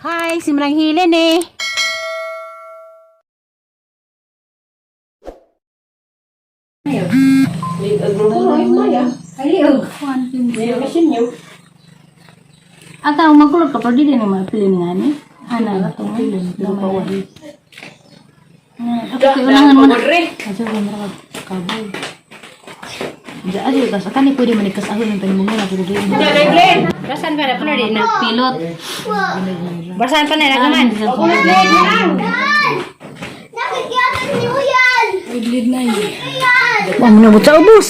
Hi, si Manang Hilen eh. Ata ang magkulot ka pero di din naman pili nga ni. Ana ba ito? Ako kay ulangan mo na. Aja ko mura kaboy. Diya aja kas akan ni pwede manikas ahon ng tanim mo na pero di. Rasan pa na pala di nagpilot. Basahan pa na nagaman. Nakikita niyo yan! Idlid na yun. Wa mo na sa ubos.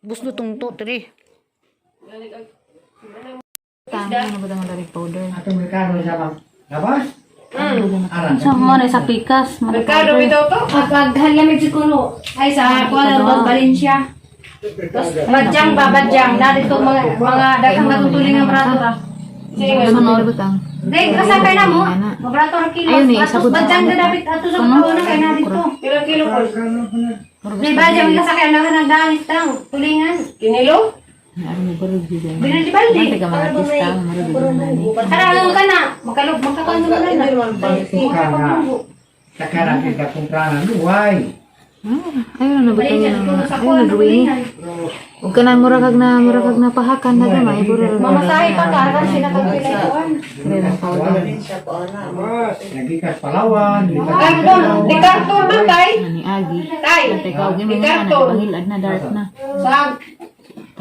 Buslo tong to tri. Tama na ba ang darig powder? Atong merkado sa bang labas? Aran. Sa mo na sa pikas, mga Merkado bitaw to. Pag halamig si kuno, ay sa kuan ng Valencia. Badyang ba, badyang. Narito mga daghang natutuling ang brato ra. Ano na butang? Dahil kasakay na mo, mabrato ra kilo. Ayun eh, Atos sabot. badyang na dapat ato sa kuno na kay narito. Kilo kilo po. May badyang kasakay na kanang danis tang tulingan. Kinilo? Ano mo barog di ba? Binaldi-baldi. Mati ka mga artista, mura di ba na ni? Tara lang ka na. Makalog makakuan naman na. Ka nga. Takara kita kumprana luway. Ayun na butang. Valencia kuno sa Ayun kuan na drawing. tulingan. Ug kanan mura kag na pahakan na gamay buro. Mamasahe pa ka kan sila kagpilay kuan. Powder. Nagikas Palawan, Karton, di karton man tay. Ni Agi. Tay. Teka, og mo na bangilad na dark na. Sa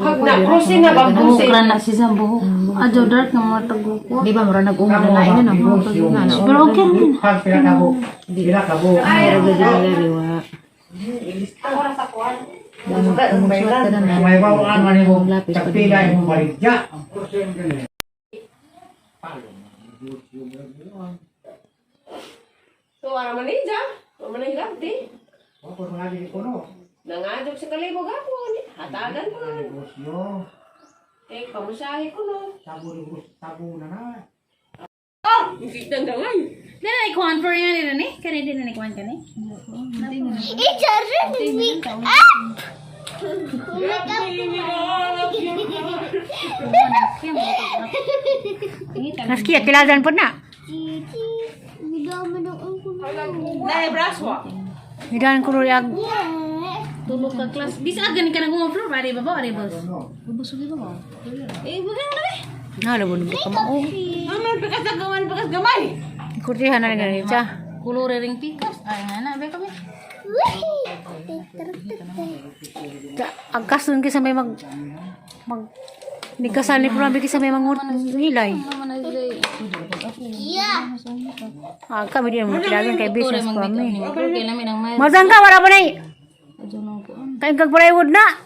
hag na krusin na bang krusin. Buhok na si sa buhok. Adyo dark nga mga tagbuko. Di ba mura nag-uma na lain na no? Na na. Pero okay rin. Pag pila ka bo. Pila ka bo. Mura gud dili wa. May bawaan man mo. Tagpila imong baligya. So ara man ija. Wa man hilabti. Wa ko mga di ko no. Nangadog sa kalibo gapon. Hatagan man. Negosyo. Eh pamusahe ko no. Sabo sabo na na. Kitang dangay. Di na ikuan for nga nila ni. Kani di na ikuan kani. It's a wake up! Naski kiladan po na. Nidan ko ag tulog ka class. Bisa gani ka nang floor ari ba ari boss. Eh bukan na eh. Nalo mo ka mao. Ano pikas na gawan pikas gamay. Kurtihan na gani siya. Kulore ring pikas. Ay nga na be kami. Ang kasun kaysa may mag mag Nagkasal ni Purabi kaysa may mangut hilay. Yeah. Ah, kami di naman kilagan kay business ko kami. Mazang ka, wala pa na eh. Kay kag plywood na.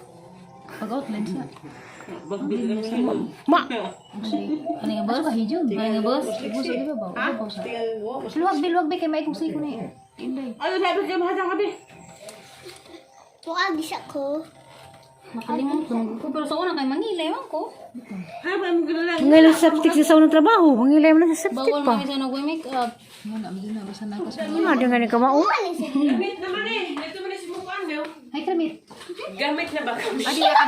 Pag-outline siya. Ma, Ano nga boss? Hijog. Ano nga boss? Boss, di ba ba? Luwag bi, luwag bi kay maikong siko ni. Inday. Ano sabi kay mahadang kabi? Mukha gisa ko. Nakalimot ko ko pero sa una kay mangilay man ko. Ha ba mo gina mangilay sa septic sa unang trabaho. Mangilay mo na sa septic Bawal pa. man isa nag make up. Wala man na basta na kas. Ano nga ni ka mao? Gamit naman eh. Dito man si mukuan no. Hay kramit. Gamit na ba kami? Adi ka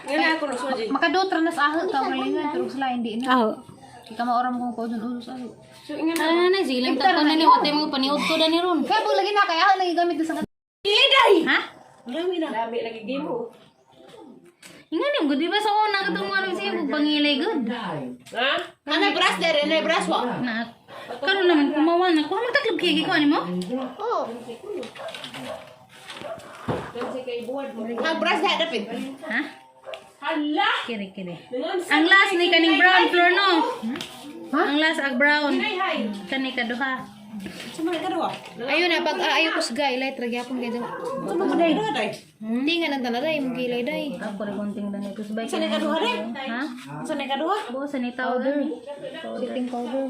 Nga na ako no soji. Makadutra na sa aho ka galingan pero sila hindi na. Ah, Ika maoram kong ko dun ulos aho. So inga na. Ano na silang takon na ni wate mga paniod ko dani ron. Kaya lagi na kay aho lagi gamit sa Liday. Ha? Lami na. Lami lagi gimo. Inga ni gud di ba sa una katong ano siya kung pangilay gud. Ha? Ana brass dere, na brass wa. Na karon naman kumawa na ko magtaklab kay ko ani mo? Oh. Ang brass na dapit. Ha? Hala. Kere kere. Ang last ni kaning brown floor no. Ang last ag brown. Hay. Kani kaduha. Ayun na pag ayaw ko sa ilay tra gyapon kay daw. Hindi nga nang tanada imong kilay day. Ako ra konting dani ko sabay. Sa ni kaduha re? Ha? Sa ni kaduha? Bo sa ni powder. Setting powder.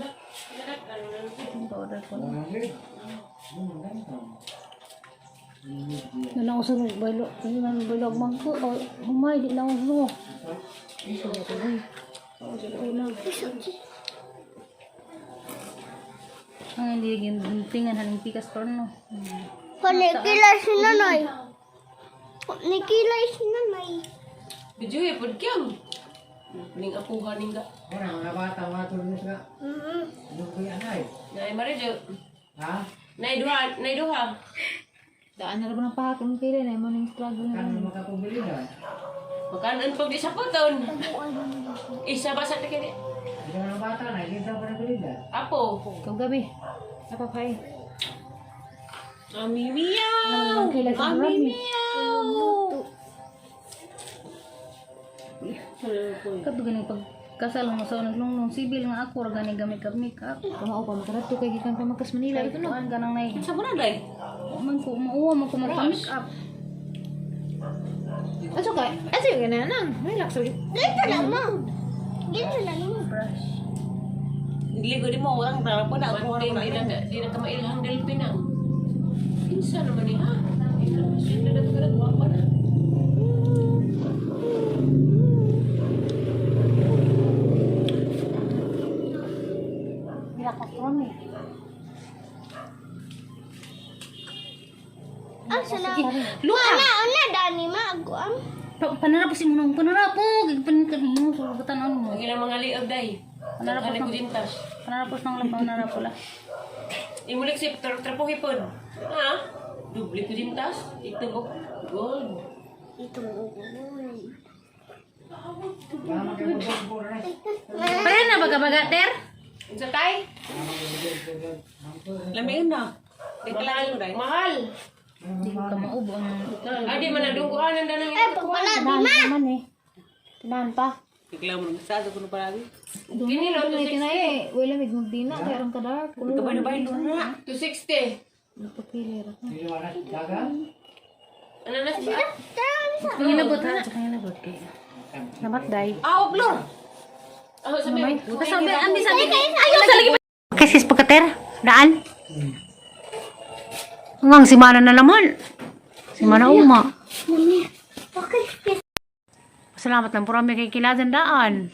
Powder ko. Nalang ko sa baylo. Ano man baylo mangko. O humay di lang ko. Ang hindi gintingan haning pikas torno. Panikilay si nanay. Nikilay si nanay. Video eh, pod kyang. Ning apuhan ning ga. Wala, mga bata, mga tulong sila. Lugoy anay. Nay Marijo. Ha? Nay duha, nay duha. Daan na rin ng pahakon kay na mo ning struggle na. Kano makapabili na? Magkanon pag di sa puton. Isa ba sa tikini? Hindi mga bata na, hindi sa panabili na. Apo. Ikaw gabi. Apapay. Ami miyaw. Ami miyaw. Kato ganing pagkasal mo sa naglunglong sibil nga ako ra gani gamit kag makeup. Kamao pa makadto kay gikan pa magkas Manila ito no. Kuan ganang nay. Sa na day? Man ko mauwa man ko magpa-makeup. Aso ka? Aso yung ganun nang. Relax lagi. Dito na mo. Dito na mo. Brush. Dili ko di mo orang para po na ako di na di na kamailhang delpin ang. Kinsa naman ni ha? Sino na to kada pa na. Mira ka eh. Ah, sana. Luha. Ana, ana, dani ma. Aguam. Panarapos si mo nung panarapo. Gigpan ka mo sa batanon mo. Ang ilang mga liog day. Panarapos Daghan ng ko dintas. panarapos ng lang panarapo la. Imulik si trapo hipon. Ha? Duble ko dintas. Ito mo gold. Ito. Pare na baga baga ter? Unsa tay? Lamiin na. Mahal. Mahal. Di ko ka maubo ang Ay di man nadungguan ang danang Eh, pagpala, di ma. Man eh. Tinahan pa. Bigla mo sa ko palagi. Kini no Tunay tinay eh. Wala mig magdina kay aron ka dark. Kabay na bay na. 260. Nagpapili ra. Hindi wala, daga. Ano na siya? Pangilabot ha, sa pangilabot kay. Namat day. Ah, oblor. Ah, sabi. Kasabi, ambi sabi ayaw sa lagi. Kasi pagkater, daan. Ngang simana na naman. Simana uma. Okay. Salamat lang purami kay kiladan daan.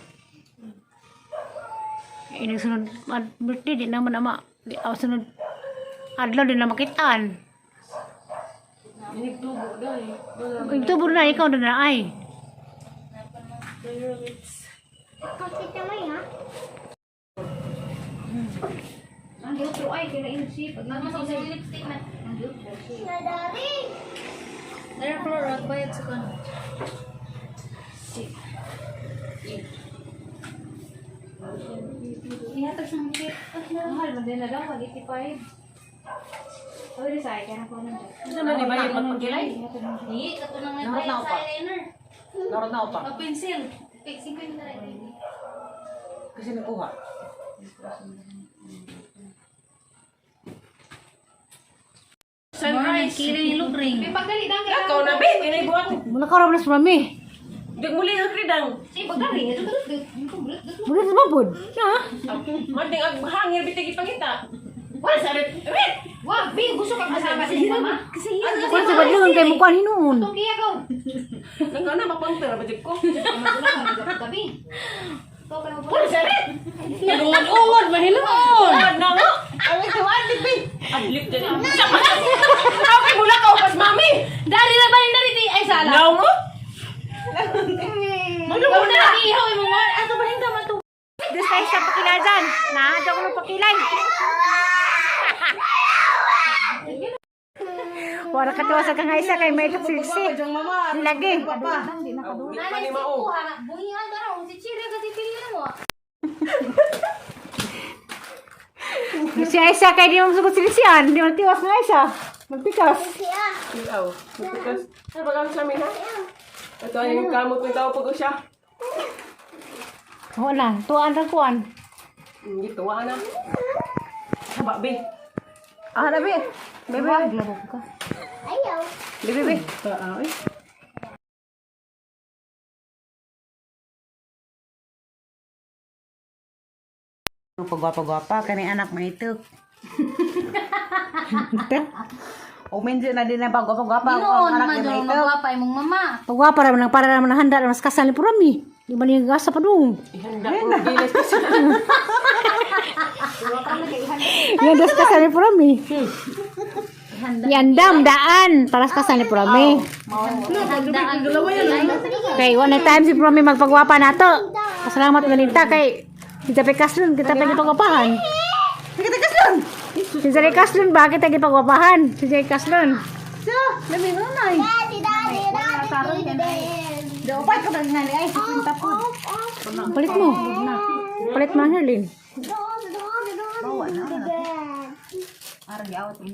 Ini sunod birthday di naman ama di aw sunod adlaw di na makitaan. Tubo na ikaw na na ay. Pakita mo ya. Ang giutro ay kay na pag Mas sa lipstick na. Nadari. Dara floor at bayad sa kon. Ihatag sa mga Mahal man din na lang 185. Pwede sa ay kaya na ko na. Ano na ni bayad magpagkilay? Ni, kato nang may bayad sa eyeliner. Narot na pa. O pencil. Okay, 50 na rin. Kasi nakuha. Sunrise. Kili ni Lugring. Pagdali dang kay. Ikaw na be, inay buhat. Mula ka raw na purami. Di muli ang kridang. Sige pagdali. Ito ka Mula sa mabod. Na. Manding ag hangir bitigi pangita. Wala sa rit. Rit. Wag, bi gusto ka kasama si mama. Wala sa badlungan kay mukuan hinuon. Tong kiya ko. Nang na mapangter ba jud ko. Gabi. Ikaw ka na Wala sa rit. Ungod-ungod mahiluon. Na nga. Ang ito adlib be. Adlib din. Sa pa. Okay mula ka upas mami. Dari na ba dari di ay sala. Naw mo? Ano mo na? Ihaw mo nga. Ato ba hinga man to? Dos tayo sa pakiladan. Na, daw ko ng pakilay. Wala ka tuwa sa kang isa kay may silsi. Lagi. Nanay si kuha. Bungi ka raw si Chiri kasi pili na mo. Si Aisha kay di mo sugot silsian, di mo tiwas ng Aisha. Magpikas. Siya. Ikaw. Magpikas. Ano ba kang sa amin ha? Ito ay yung kamot ng tao pag siya. Wala, tuan ra kuan. Hindi tuwa na. Haba be. Ah, labi. Bebe. Ayaw. Bebe, bebe. Pagwapa-gwapa kani anak maitok. O minsan na din ang pagwapa-gwapa ang Noon anak man ni daw maitok. magwapa imong mama. Pagwapa ra man ang para naman ang handa ra mas kasal ni purami. Di man yung gasa pa dong. Ihanda ko gilas kasi. Yan das ka sa ni Prami. Yandam daan paras ka sa ni Prami. Kay one time si Prami magpagwapa nato. Pasalamat galinta kay kita pa kaslon, kita pa gipagwapahan. Kita kaslon. Si Jay Kaslon ba kita gipagwapahan? Si Jay Kaslon. So, lami mo na. Daddy, daddy, daddy, daddy. Dapat ka nga ni ay 50 po. Palit mo. Palit mo Herlin.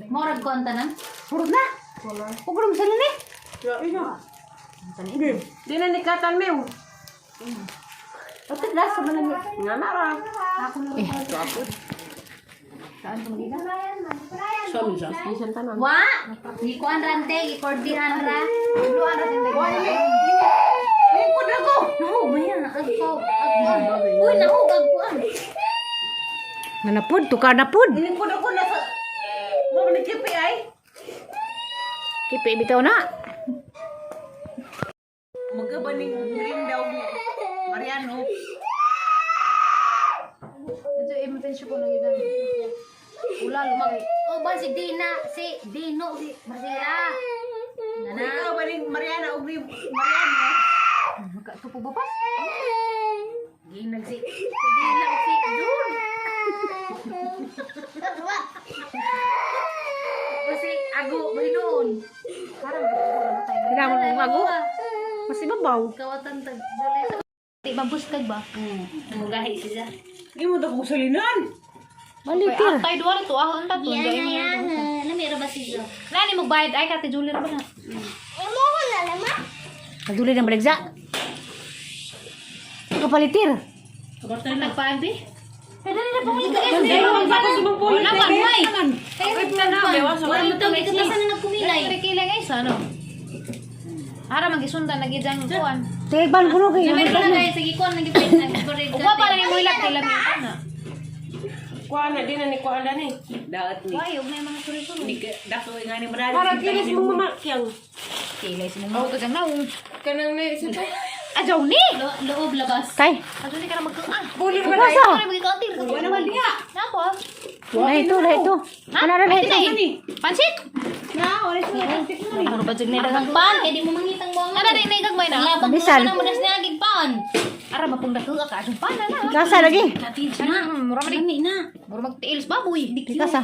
Morag ko ang tanan. Purot na. Ug rum sa ni. Di na nikatan mew. Pati na sa mga Nga na ra. Wa! Gikuan rante, gikordihan ra. Lingkod na ko. Nahu, maya, agkaw, agkuan. Uy, nahu, agkuan. Nanapod, tukar na pod. Lingkod ako na sa Mo ni kipi ay. Kipi bitaw na. Magkabaning ring daw Mariano. Ito impension ko lagi dami. Ulal mag Oh, ba si Dina, si Dino, si Marcela. Nana. Ikaw ba ning Mariana og ni Mariano? magkatupo ba pas? Ginag si si Dina si Jun. O si Ago, Binoon. Kailangan mo ago. Mas ibabaw. Kawatan tag July. Di mabuskag ba? Mugahi siya. Di mo to ko salinan. Balitir. Tay duwa to ahon ta to. Yan, yan, yan. Lamira ba siya? Nani magbayad ay ka ti Julie ra ba na? Imo ko na naman. Nagduli ng baligsa. Kapalitir. Nagpaan, bi? Dali na pumili ka. Wala man, may. Wala mo to, may katasan na nagkumilay. Ay kilang ay sa ano? Ara magisundan lagi dyan kuan. Tigay ban kuno kay. May na guys, sige kuan nagipin nagparade. Ugwa pa lang mo ilak kay lami ana. Kuha na, di na ni kuha na ni. Daot ni. Why og na yung mga suri-suri. Dato nga ni Mariano. Para kinis mong mamakyang. Kilay si mong to dyan naong. Kanang na isa pa. Ajaw ni. Loob labas. Kay. Ajaw ni ka na magkaang. Bulir ba Basa. Ay, magikaunti. Wala man diha. Nako. Lahi ito, lahi ito. Ano na lahi ito? Pansit. Na, wala siya. Puro ba jud na daghang pan kay di mo mangitang mo. Ara rin na gagmay na. Labag mo Bisan. na mo nas niagig pan. Ara mapung dako ka asong pana na. Kasa lagi. Katis na. Mura man Lami na. Mura magtiil sa baboy. Kasa.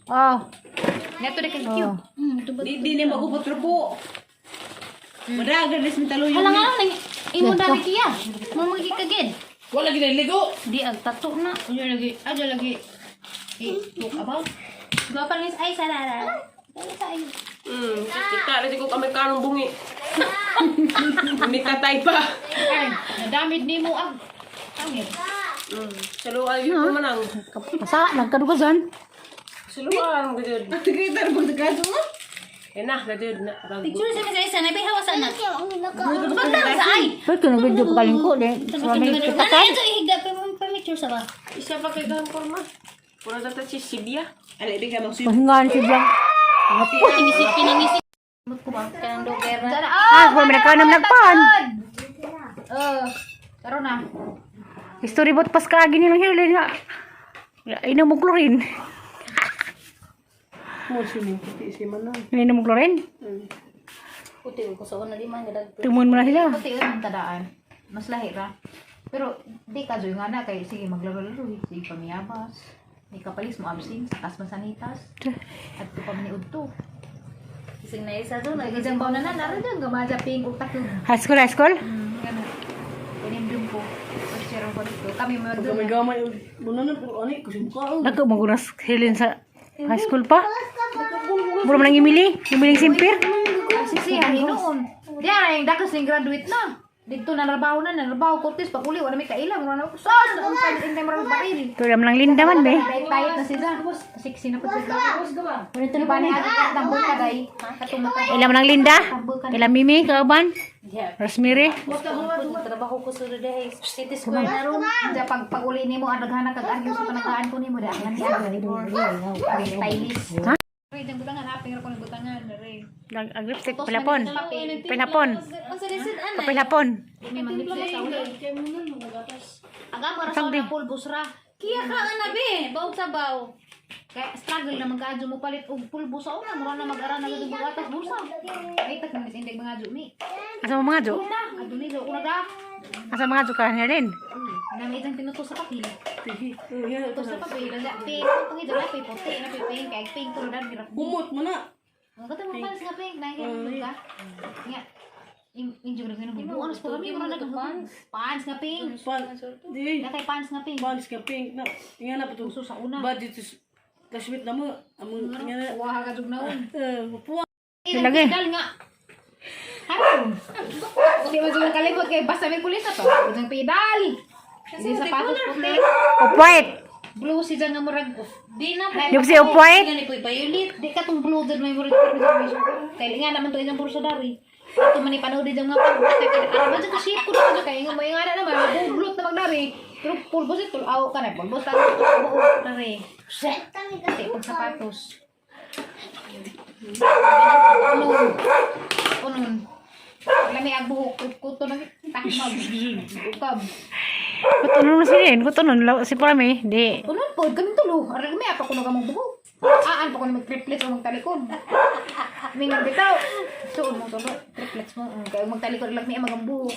Oh. Neto de kay Oh. Di di ni magupot-rupo. Madagan ris mi talo Hala nga lang imo dali kiya. Mo magikagid. Wala ginaligo. Di ag tato na. Aja lagi, aja lagi. Eh, tuk abaw. Gwa pa nis ay sarara. Ay sa ay. Kita na ko Amerikanong bungi. Ni tatay pa. Ay, nadamid nimo ag angit. Saluan yun ko manang. Pasa, nagkadugasan. Saluan mo gud. Kita na pagdagaso mo. Yan na, gud na. Picture sa mis ay sa nabi hawas anak. Pagtang sa ay. Pero kung video pa kaling ko, di. Sa may Ano kitakan. ito ihigda pa pa picture sa ba? Isa pa kay gahang forma. Pura data si Sibya. Ala ibig ka magsuyo. Pahingaan si Blanc. Pingisip pinangisip. Kanang doger na. Ah, kung may nagkanam nagpan. Eh, karon na. Storybot pas kaagi nilang hirlin nga. Inom mo chlorine. Mo si puti si manang. Inom mo chlorine? Puti ko sa una di man gadag. Tumon mo na sila. Puti yun ang tadaan. Mas lahi ra. Pero di ka joy nga na kay sige maglaro-laro, sige pamiyabas. May kapalis mo absing, sakas masanitas. At pa man ni udto. Isang na isa doon. Lagi dyan ba na na nara dyan gamaja ping ug takog. High school, high school? Ano? Pinindum ko. Pag-share ko dito. Kami magdun. Gamay mo na pero ani kusim ka. Nagkagunas hirlin sa high school pa. Mura man ang Emily. Emily Simpir. Sisi noon. Di ara yung dakos ning graduate na. Dito na narbaho na, narbaho Cortez pag uli wala may kaila, mura na saan ang intay mura baril. Ito lang Linda man, be. Diet na sila. Sexy na po sila. Wala ba ni ate tambol ka day? Katong mata. Ilam lang Linda. Ilam Mimi, kauban. Rosemary. Trabaho ko sa dahay. City Square na ron. Diya pag pag uli nimo ang daghana kag argue sa panagkaan ko nimo dahil siya stylist. Ha? Re, diyang butangan haping ra ko ng butangan re. Nag-lipstick pilapon. Pilapon. Ang sa lisid anay. Pilapon. May manglipstick sa ulo. Aga mara sa Sangdi. una pulbos ra. Kiya ka ana be, bawg sabaw. Kaya struggle na magkaadyo mo palit og pulbo sa una, mura na mag-ara na gud atas bulsa. Ay tag manis inday mga adyo mi. Asa mo mga jo? Adto ni una ka. Asa mga jo ka rin? Na may isang tinutos sa papel. Tinutos sa papel, ang pink, itong ito na puti, na pink, kay pink ko na hirap. Humot mo na. Ang katong mo pants nga pink, na ka. Nga. Injo ra gino buo anas pa kami mura na pants. Pants nga pink. Pan. Di. Na kay pants nga pink. Pants ka pink na. Nga na patong. Uso sa una. Ba dito classmate na mo. Among nga na. Kuha ka jud naon. Eh, puwa. Lagi. Dal nga. Haron. Hindi mo jud kalimot kay basta may pulis na to. Ujang pedal. Hindi sapatos puti. Off-white. Blue si dyan nga murag. Di na Yung si off-white. Gani po'y violet. Di ka tong blue dyan may murag kay nga naman to isang puro sa dari. Ito man ipanood dyan nga pag kay ara ba dyan ka shape ko na kay nga may nga na naman bublot na magdari. Pero pulbos ito aw ka na pulbos ta buo dari. Puti pag sapatos. Unon. Unon. Lami ang buhok kuto na takmag. Ukab. Kutunon na si Rin. Kutunon. Si Prami. Di. Unon po, kami tulo. Aray kami, apa kuno ka mong buhok. Aan pa kuno mag-triplets o magtalikod. Mingon bitaw. Suon mo tulo, triplets mo. Kaya magtalikod lang may magang buhok.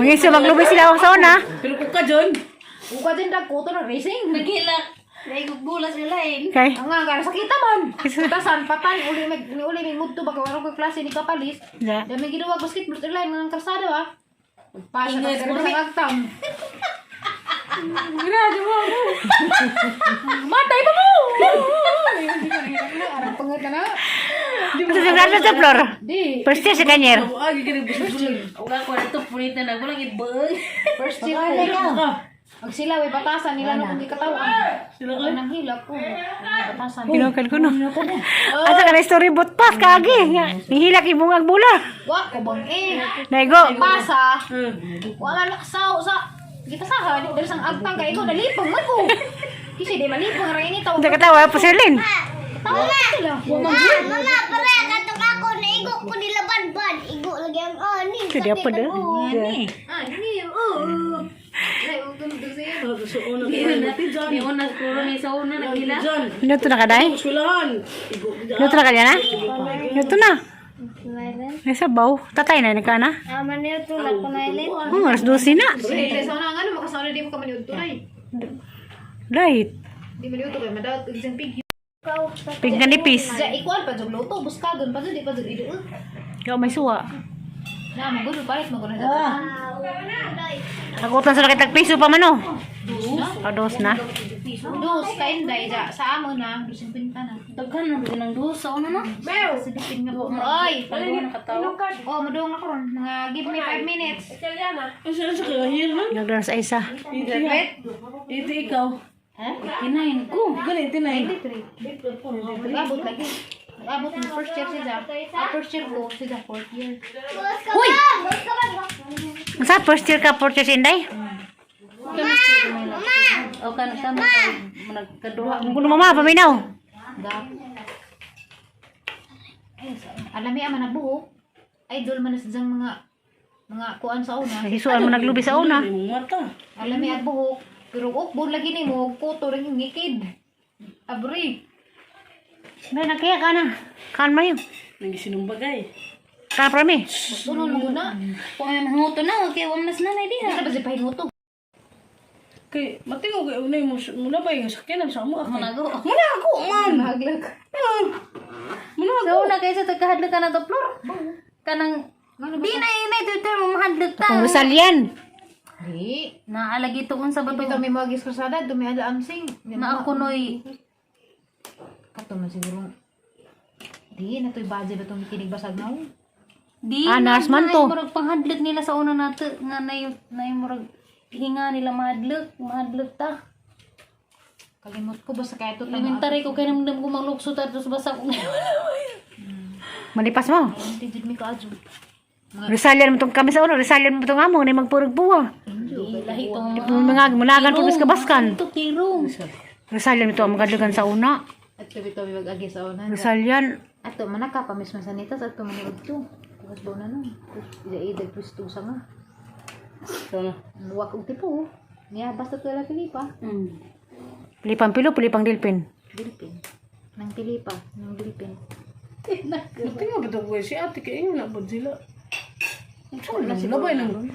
Mga iso maglubay sila ako sa una. Pero kung ka dyan. Uka din dag kuto na racing. Naghilak. Naigog bulas nila eh. Okay. Ang nga gara sakita man. Tasan patan uli mag uli may mudto baka wala ko klase ni kapalis. Ja. Dami ginawa basketball sa line ng karsada ba. Pasa ka sa agtang. Grabe mo. Matay pa mo. Arang pangat na na. Asa sa graduate sa floor? Di. First year, second year. Agi ka nagbusulog. Wala ko na ito, punitan na. Walang ibang. First year ko. Pag sila way batasan nila no kung gikatawan. Sila ka? Anang hilak ko. Batasan. Kinukal ko no. Asa ka na storybook pass kagi. Nga, Nihilak imong ang bula. Wa ko bang eh. Naigo. Pasa. Wa man sa sa gipasahan diri sang agtang kay ko nalipong man ko. Kasi di malipong ra ini taw. Hindi ka tawa pa Sirlin. Tawa sila. Mama, mama, pare, katok ako, naigo ko nila banban. Igo lagi ang ani. Hindi pa daw. Ah, ni oh. Ay, ugom diri. Ni una, siguro ni sa una, nagila. Luto na ka day? Eskwelahan. Luto na ka dyan ha? Luto na. May sabaw. Tatay na, nagka na? Ama niyo to na kunailin. Oh, alas 12 na. Sa una nga ano makasauna di mo ka maniud tunay. Right. Di maniud kay madawat og isang pig. Pig na nipis. Ja ikuan pa jud luto buskagon pa jud di pa jud ido. Ikaw may suwa. Na magulo palit magulo na. Ako tan sa nakitag piso pa man oh. Ah, dos na. Dos kainday ja sa amo na 2.50 na. Daghan na din ang dos sa una na. Silipin nga po. Ay! Oh, madung ako ron. Mga give me 5 minutes. Asa sa kaya man? Nagdaan sa isa. Ito ikaw. Ha? Kinain ko. Ganit tinay. Nag-abot lagi. Nag-abot ng first year siya. Ah, first year ko. Siya fourth year. Hoy! Sa first year ka, fourth year si Inday? O kan kami nagkaduha. Kung mama, paminaw. Gap. Ay, alam niya man na buhok. Idol man na siyang mga kuan sa una. Hisuan mo naglubi sa una. Imong mata. Alam niya ang buhok. Pero ukbon lagi ni mo. Kuto rin yung ngikid. Abri. May nakiya ka na. Kaan mo yun. Nagisinumbagay. Kaan prami. Uno mo na. Kung may manguto na, okay, wala na sila na diha. Ano ba siya pahinguto? Kay matingo kay unay mo muna ba yung sakyanan sa amo ako. Manago. Muna ako man. Mahaglag. Muna Sa una kaysa tagkahadlok ka na to floor. Kanang di na inay tutor mo mahadlok ta. Kung Rizal yan. Di. Naalagi to unsa ba to? Ito may mga giskrasada, dumiada amsing. Na ako noy Kato man siguro. Di, na to'y budget ba itong kinigbasag na oh. Di Ah, nurse man to. Naay murag panghadlok nila sa una nato nga nay murag hinga nila mahadlok, mahadlok ta. Kalimot ko basta kaya ito Elementary ko kay namdam ko maglukso ta tapos basa ko. Malipas mo. Hindi jud mi kaadyo. Rizal yan mo itong kami sa una. Rizal yan mo itong amo. Na magpurog buwa. Di lahi to mga Mga munagan po ka baskan. Ito kirong. Rizal yan ito ang magadlagan sa una. At sabi to mi mag-agi sa una. Rizal yan. Ato manaka pa mismo sa nitas ato maniud to. Tapos ba na no. Tapos ida ida pwisto sa nga. So na. Muwak og tipo. Niya basta to la Filipa. Mm. Pilipang pilo, pilipang dilpin. Dilpin. Nang pilipa, nang dilpin. Tingnan ba ito si ate kay ingon na po sila. Labay lang.